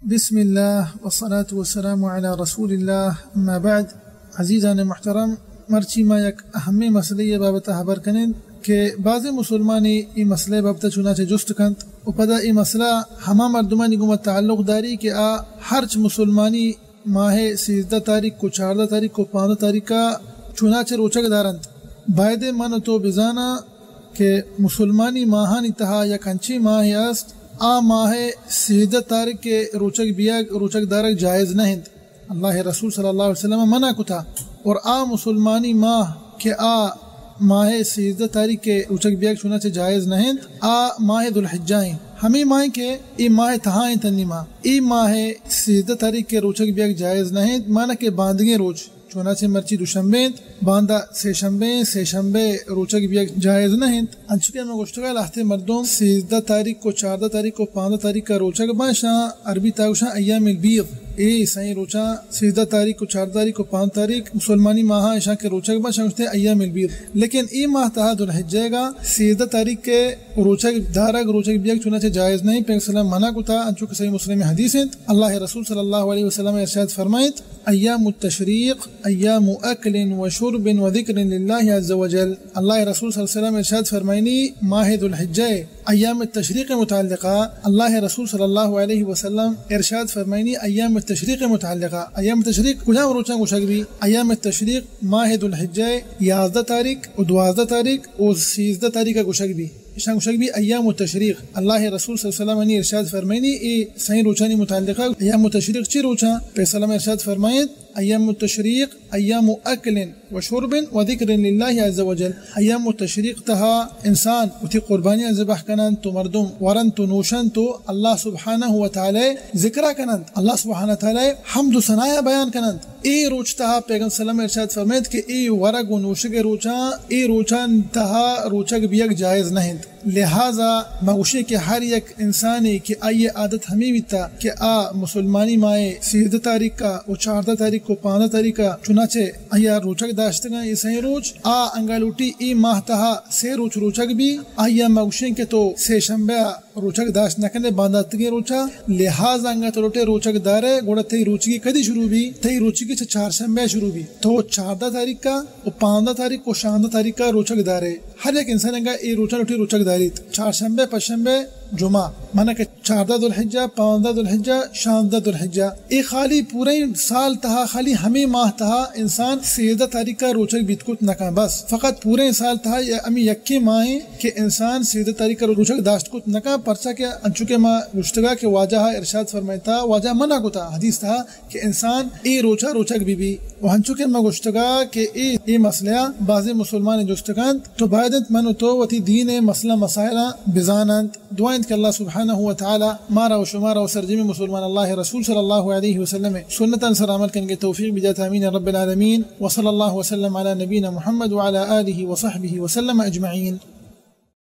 بسم اللہ والصلاة والسلام علی رسول اللہ، اما بعد۔ عزیزان محترم، مرچی ما یک اہمیں مسئلہ ءِ بابت ءَ ہبر کنیں کہ بعض مسلمانی اے مسئلہ ءِ بابت ءَ چوناچہ جست کنت و پدا اے مسئلہ ہما مردمانی گوما تعلق داری کہ آ ہرچ مسلمانی ماہ سیزدہ تاریخ و چاردہ تاریخ و پانزدہ تاریخ ءَ چوناچہ روچگ دارنت۔ بایدیں من و تو بزاناں کہ مسلمانی ماہانی تہا یک انچیں ماہے است، آ ماہ سیزدہ تاریخ ءِ روچگ بیگ، روچگ دارگ جائز نہ انت۔ اللہ ءِ رسول صلی اللہ علیہ وسلم ءَ منع کتا۔ اور آ مسلمانی ماہ کہ آ ماہ سیزدہ تاریخ ءِ روچگ بیگ چوناچہ جائز نہ انت، آ ماہ ذوالحجہ انت۔ ہمے ماہ کہ اے ماہ تہا انت، انی ماہ، اے ماہ سیزدہ تاریخ ءِ روچگ بیگ جائز نہ انت، مانا کہ باندگیں روچ۔ چوناچہ مرچی دوشنبے انت، باندا سے شنبے انت، سے شنبے روچگ بیگ جائز نہ انت۔ انچو کہ ما گوشتگا، لہتے مردم سیزدہ تاریخ و چاردہ تاریخ و پانزدہ تاریخ ءَ روچگ باں، شاں عربی تہا گوشاں ایام البیض۔ اے سئیں روچاں، سیزدہ تاریخ و چاردہ تاریخ و پانزدہ تاریخ، مسلمانی ماہاں اشاں کہ روچگ باں، اشاں گوشتے ایام البیض۔ لیکن اے ماہ تہا ذوالحجہ ءِ سیزدہ تاریخ ءِ روچگ دارگ، روچگ بیگ چوناچہ جائز نہ انت۔ پیغمبر صلی اللہ علیہ وسلم منع کتا، انچو کہ صحیح مسلم ءِ حدیث انت۔ اللہ ءِ رسول صلی اللہ علیہ وسلم ارشاد فرمائیت، ایام التشریق ایام اکل و شرب و ذکر للہ عز و جل۔ اللہ ءِ رسول صلی اللہ علیہ وسلم ارشاد فرمائنی، ماہ ذوالحجہ ءِ ایام تشریق متعلقہ اللہ ءِ رسول صلی اللہ علیہ وسلم ارشاد فرمائنی، ایام تشریق متعلقہ، ایام تشریق کجام روچاں گوشگ بی؟ ایام تشریق ماہ ذوالحجہ ءِ یازدہ تاریخ و دوازدہ تاریخ و سیزدہ تاریخ ءَ گوشگ بی۔ اشاں گوشگ بی ایام التشریق۔ اللہ ءِ رسول صلی اللہ علیہ وسلم انی ارشاد فرمائنی، اے سئیں روچانی متعلقہ ایام التشریق چی روچاں؟ پیغمبر صلی اللہ علیہ وسلم ارشاد فرمائیت، ایام التشریق ایام اکل و شرب و ذکر للہ عز و جل۔ ایام التشریق تہا انسان وتی قربانیاں ذبح کننت و مردم ورنت و نوشنت و اللہ سبحانہ و تعالی ذکرا کننت، اللہ سبحانہ و تعالی حمد و ثنایا بیان کننت۔ اے روچ تہا پیغمبر صلی اللہ علیہ وسلم ارشاد فرمائیت کہ اے ورگ و نوشگ ءِ روچاں، اے روچان تہا روچگ بیگ جائز نہ انت۔ لہذا ما گوشیں کہ ہر یک انسانے کہ آئی ءِ عادت ہمے بیتا کہ آ مسلمانی ماہ ءِ سیزدہ تاریخ ءَ و چاردہ تاریخ و پانزدہ تاریخ ءَ چوناچہ آئی ءَ روچگ داشتگاں اے سئیں روچ، آ انگا لوٹی اے ماہ تہا سے روچ روچگ بی، آئی ءَ ما گوشیں کہ تو سے شنبہ ءَ روچگ داشت نہ کنے بانداتگیں روچا، لہذا انگا تو لوٹے روچگ دارے، گڑا تئی روچگی کدی شروع بی؟ تئی روچگی چہ چارشنبہ ءَ شروع بی۔ تو چاردہ تاریخ ءَ و پانزدہ تاریخ و شانزدہ تاریخ ءَ روچگ دارے۔ ہر یک انسان انگا اے روچاں لوٹی روچگ داریت۔ چارشنبہ، پشنبہ، جمعہ، مانا کہ چاردہ ذوالحجہ، پانزدہ ذوالحجہ، شانزدہ ذوالحجہ۔ اے خالی پوریں سال تہا، خالی ہمے ماہ تہا انسان سیزدہ تاریخ ءَ روچگ بیت کت نہ کن۔ بس فقط پوریں سال تہا یا ہمے یکیں ماہ ایں کہ انسان سیزدہ تاریخ ءَ روچگ داشت کت نہ کن، پرچا کہ انچو کہ ما گوشتگا کہ واجہ ءَ ارشاد فرمائتا، واجہ منع کتا حدیث تہا کہ انسان اے روچا روچگ بہ بی۔ و ہنچو کہ ما گوشتگا کہ اے، اے مسئلہ ءَ بعضیں مسلمان جست کنت، تو باید انت من و تو وتی دین ءِ مسئلہ مسائلاں بزاننت۔ دعا انت کہ اللہ سبحانہ و تعالی مارا و شمارا و سرجمیں مسلمان اللہ ءِ رسول صلی اللہ علیہ وسلم ءِ سنتاں سر عمل کنگ ءِ توفیق بدات۔ آمین رب العالمین۔ وصلی اللہ وسلم علی نبینا محمد وعلی آلہ وصحبہ وسلم اجمعین۔